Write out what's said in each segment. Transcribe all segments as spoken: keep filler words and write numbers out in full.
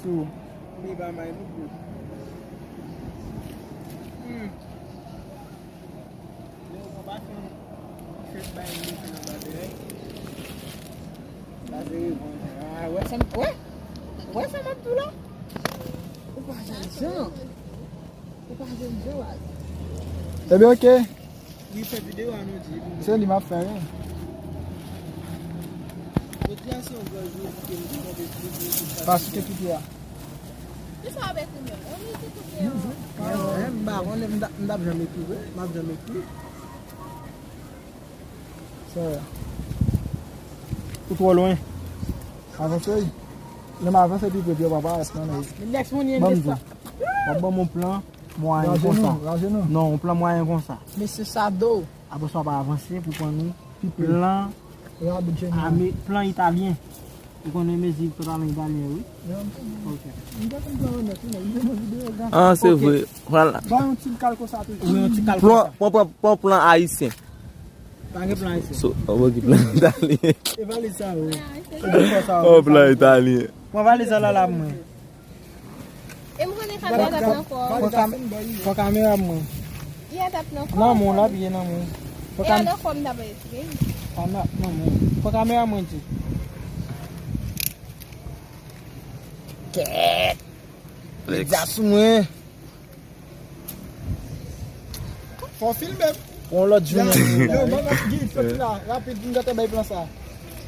Sou. Li pa may non bro. Hmm. Yo, ou pa fè yon fèt bay li fè nan batay. Sa se revanj. Ah, wè sa m, wè? Wè sa m ap di w la? Ou pa jwenn jan. Ou pa jwenn jan, baz. Ebyen, oke. Li fè videyo a nou di. Se li m ap fè, wi. Jodi a se yon gwo jou pou ke nou tonbe plis nan sou piti a. Kisa w ap ekri menm? Yon mizik oubyen yon... M pa konnen, m t ap, m t ap janm ekri vre. M ap janm ekri. Sa. Ou twò lwen. Avanse, wi. Lè m avanse pi pre, pi w pa parèt, non, non. Next money in this. Ban m di w. W ap ban m yon plan mwayen konsa. Non, yon plan mwayen konsa. Mesye Sado. Apre sa, w ap avanse pou pran nou plan ame, plan italyen. Ou konnen mezi totalman italyen, wi. Ok. Ah, se vre. Vwala. Ba yon ti kal konsa toujou. Wi, yon ti kal konsa. Pran, pran, pran, pran plan ayisyen. Pa gen plan ayisyen. So, oh, ok, plan italyen. E valiz sa, wi. Oh, plan italyen. Pran valiz sa la, la, mwen. E m konnen kamera t ap nan kò. Pran kam-, pran kamera mwen. Li a t ap nan kò. Nan mwen, l ap ye nan mwen. E a nan kò m t ap retire. A nan, nan mwen. Pran kamera mwen, di. Kèt. Flex. Medya sou mwen. Fò w filme m. Yon lòt jounen. Yo, ban m gid, soti la, rapid, m gentan bay plan sa.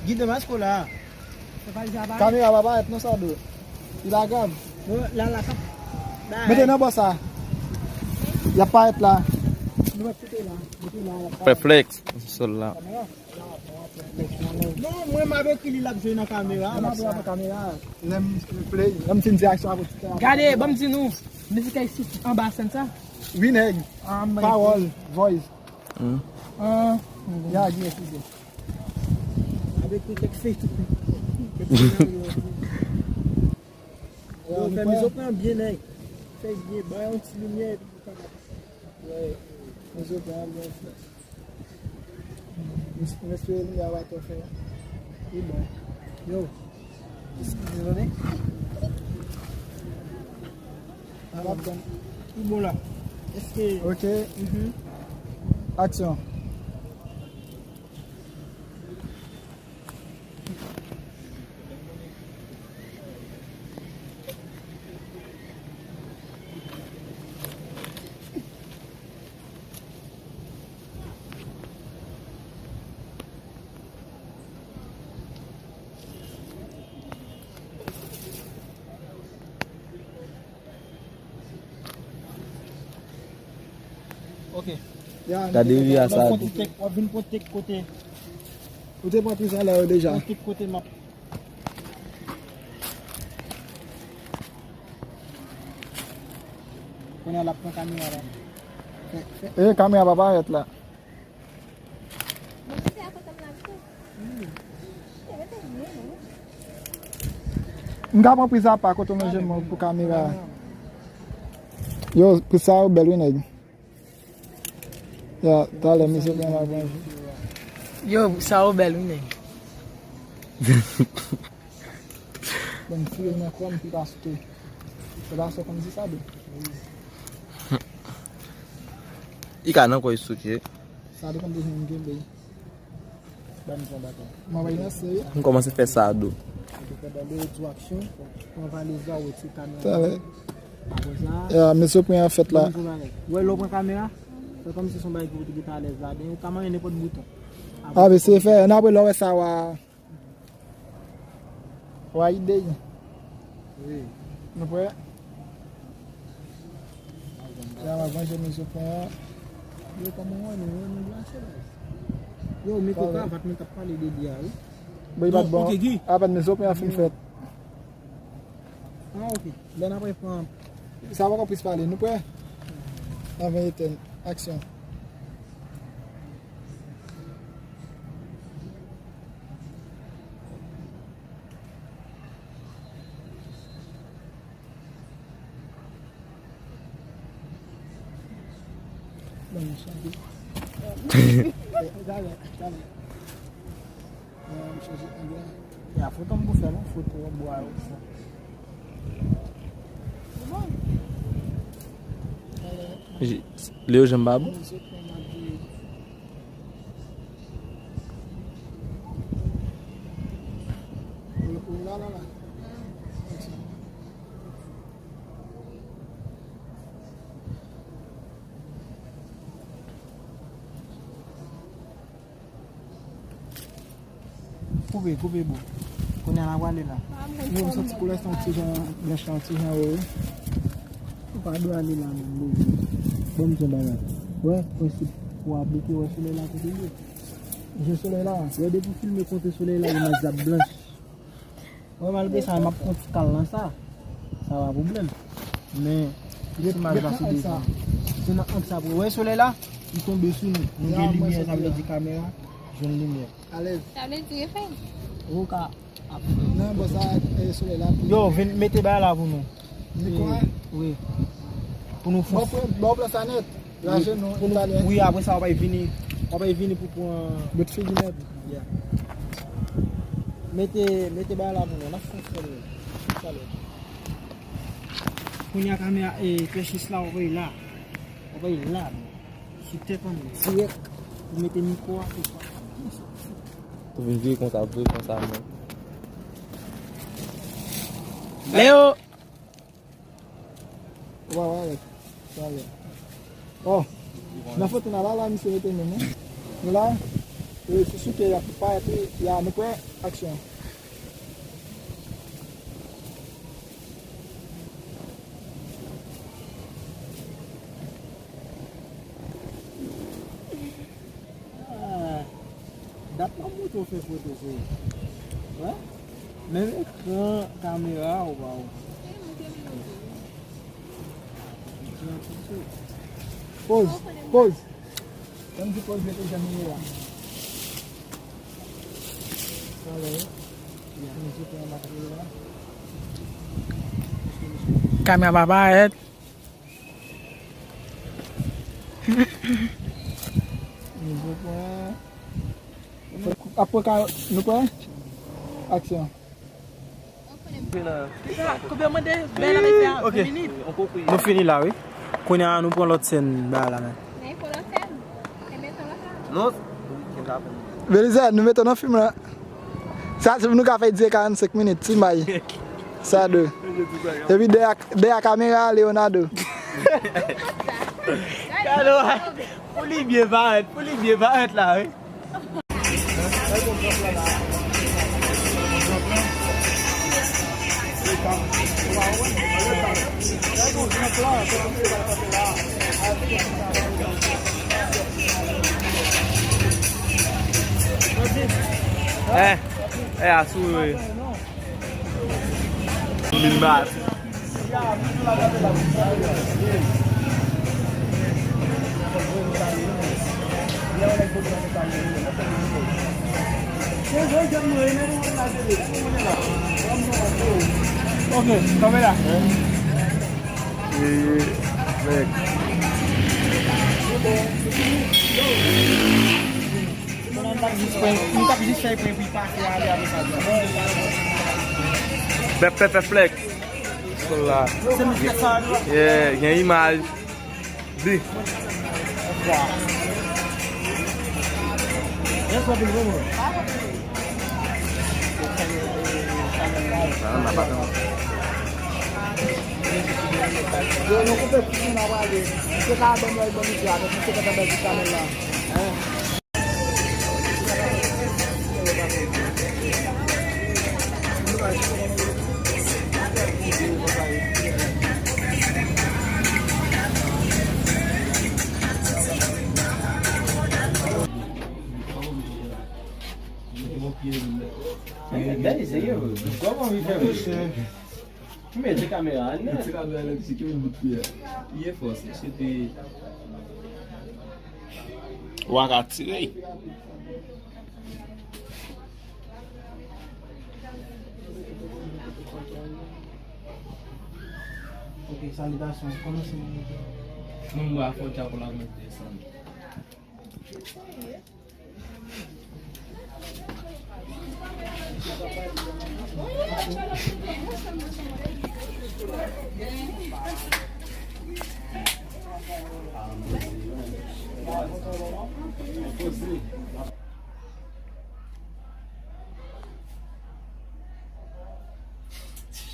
Gid de masko la. Kamera pa parèt non, Sado. Li pa grav. Mete nan bò sa. Y ap parèt la. Fè flex sou sol la. Non, mwen m ap ekri li l ap jwe nan kamera. Lè m play, lè m fin di aksyon apre ti tè. Gade, ban m di nou, mizik la isi anba sèn sa. Wi, nèg. Pawòl, voice. Hmm. Ah, ya, di, eskize. Avèk tout kèk fake tout. Yo, fè mizik lan byen, nèg. Fè byen, bay yon ti limyè epi ou kapab. Wè, mizik lan byen fè. M espere limyè a pa twò fè. Li bon. Yo. Eskize, tande. Li bon la. Èske... Ok. Mhm. Aksyon. Ok. Gade ri a sa. W ap vin pote kote. Ou te pran prizon la yo deja. Tout kote m ap. Kounye a l ap pran kamera la. E, kamera pa parèt la. M ka pran priz apa kote w manje m pou kamera a. Yo, priz sa yo bèl wi nèg. Ya, talè misye pran la pran. Yo, sa yo bèl wi nèg. Bon, fil nan kò m pi pa sou tou. Se pa sa kòmsi sa dou. Li ka nan kò li souke. Sa depann de jan m kenbe. Ban m jan batay. M ap bay nan seri. M kòmanse fè sa dou. Pandan de di aksyon, pran valiz la, ou retire kamera. Talè. Apre sa, ya, mesye pran an fèt la. Ban m jan bagay. Ou wè lè w pran kamera, fè kòmsi se yon bagay ki pou te gentan alèz ladan, ou ka manyen nenpòt bouton. A, men se fè, n apre lè w wè sa w a. Wa ide. Wi. Nou prè? Ya, m ap manje mizo pen an. Yo, kòman w ane? Ou ane glase, baz? Yo, men ko kravat mwen t ap pale de li a, wi. Bon, li pa t bon. Ok, Guy. Apann mizo pen an fin fèt. Ah, ok. Lè n ap reprann. Sa pa konplis pale. Nou prè? Nan ven etèn. Aksyon. Bon, m chanje. Talè, talè. Bon, m chanje angle. Ya, foto m pou fè, non? Foto bwa yo, sa. Leo Jean Babou. Koupe, koupe bò. Kounye a n a prale la. Yo, m santi koulè sa yon ti jan blanch la, yon ti jan, wi. Ou pa dwe ale la menm, bebe. Bon, m di yon bagay. Wè, prensip pou aplike, wè solèy la kote l ye. Je solèy la, wè depi w filme kote solèy la, imaj la ap blanch. Wè, malgre sa, m ap pran ti kal nan sa. Sa pa pwoblèm. Men, imaj la se devan. Se nan ant sa pou wè solèy la, li tonbe sou nou. Nou gen limyè, sa vle di kamera jwenn limyè. Alèz. Sa vle di, e fè. Ou ka ap. Nan, bò sa, e, solèy la. Yo, vin mete bagay la pou nou. Wi. Pou nou fon. Ba w plan sa nèt. Lage nou, pou nou, wi, apre sa, w ap vini, w ap vini pou pran. Bout figi nèt. Yeah. Mete, mete bagay la pou nou, n ap fè fè nou. Talè. Kounye a kamera, e, pèchis la, w ap la. W ap la, sou tèt an dirèk. Pou mete mikwo a, pou sa. Ou vin vire konsa, vire konsa, men. Leo! Ou pa wè avèk. Sa vle. Oh, nan foto n a la, la, misye mete men, non? Nou la, e, sou souke, y a, pa, epi, y a, nou prè, aksyon. Ah, dat la montre w fè foto, se. Wè? Menm ekran kamera ou pa wè. Poz, poz. Lè m di poz, mete jan m ye a. Talè. Misye pran batri la. Kamera pa parèt. Nouvo pwen. Apre ka, nou kwè? Aksyon. Koupe mande, bèl avèk fè an minit. Nou fini la, wi. Kounye a, nou pran lòt sèn, ba la, men. Non. Belize, nou mete nan fim la. Sa, se pou nou ka fè dire karannsenk minit, ti may. Sa de. Epi dèyè, dèyè kamera, Leonardo. Gade, pou li byen parèt, pou li byen parèt la, wi. Eh, eh, asou, wi. Min bat. Ok, kanpe la. Eh, nèg. Mwen t ap jis fè, mwen t ap jis fè pwen pou l pase ale apre sa. Bèp fè fè flèk. Sou la. Se nou fè sa, nou. Yeah, gen imaj. Di. Yo, nou koupe piti nan prale. Misye ka ban nou, ban misye a, men misye gentan bèl ti chanèl la. Hein? Gade, serye, bro. Kòman li fè, mesye? Ki mete kamera a nèt? Mete kamera a nèt, ki met bout pye a. Li e fòs, mesye te. Ou a ka tire. Ok, salitasyon. Kòman se mwen? Non, mwen a fè djab la mwen desann.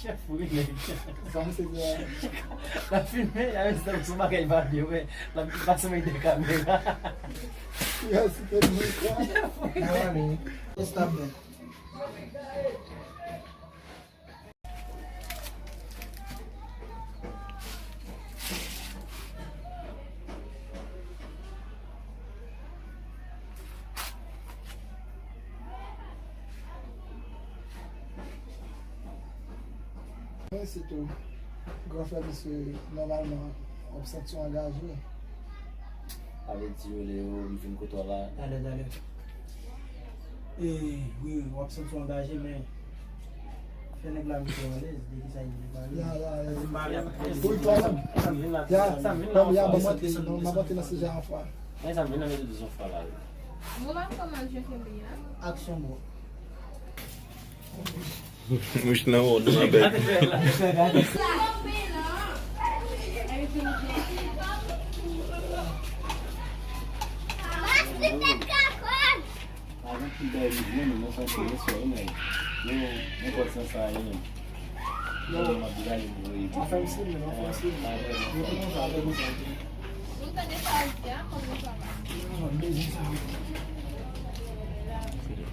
Chèf wi, nèg. Sa se byen. L ap filme, y a yon sou bagay pa byen, men l ap pase men de kamera. Yo, se te mwen kwa. Chèf wi, nèg. Stop, man. Men sitou, gran frè misye, nòmalman, w ap santi w angaje. Sa vle di, Leo, m vin kote w la. Talè, talè. E, wi, w ap santi w angaje, men fè nèg la mete w alèz, de ki sa li vle pale. Ya, ya, ya. Sa se pale ap. Wi, twa menm. Ya, sa m vin la, ya, ban m antre, non, m ap antre nan sijè a fwa. Men sa m vin la mete douz yon fwa la, wi. Mwen pa konn jan kenbe a. Aksyon, bro. Mouch nan wòd nan bèk.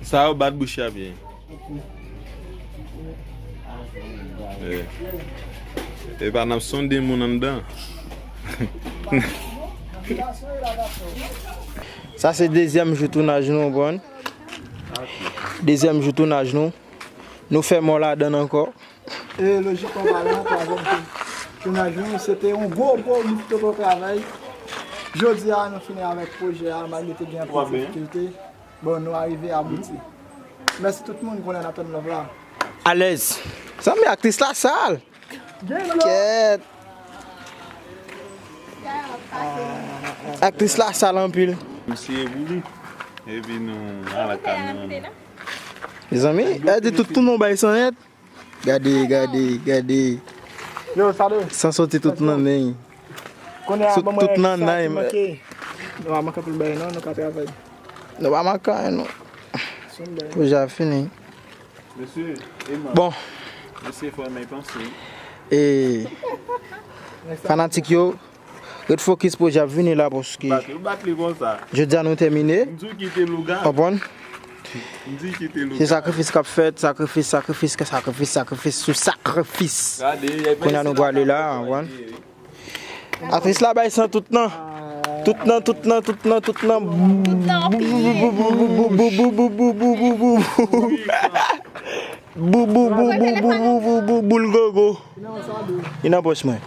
Sa yo bat bouch yo byen. Eh. Epa n ap sonde moun anndan. Sa se dezyèm jou tounaj nou, konprann? Dezyèm jou tounaj nou. Nou fè mò ladann ankò. E lojikman palan, twazyèm tou-, tounaj nou, se te yon gwo, gwo bout travay. Jodi a, nou fini avèk pwojè a, malgre te gen anpil difikilte. Bon, nou arive abouti. Mèsi tout moun, konnen n ap tann love la. Alèz. Zanmi, aktris la sal. Kèt. Aktris la sal anpil. Misye bouli. Epi nou ala kay nou. Mezanmi, gade tout, tout moun bay san nèt. Gade, gade, gade. Yo, salut. San soti tout nan men. Kounye a, sot tout nan nan. Nou pa manke anpil bagay non, nou ka travay. Nou pa manke anyen non. Pwojè a fini. Mesye, e man. Bon. Mesye, fò men panse. E fanatik yo, ret fokis, pwojè ap vini la paske bat li, bat li konsa. Jodi a nou tèmine. M di w kite louga. Konprann? M di kite louga. Se sakrifis k ap fèt, sakrifis, sakrifis, sakrifis, sakrifis sou sakrifis. Kounye a nou prale la, konprann? Aktris la bay san tout nan. Tout nan, tout nan, tout nan, tout nan. Bou, bou, bou, bou, bou, bou, bou, bou, bou, bou, bou, bou, bou, bou, bou, boul gogo. Li nan pòch mwen.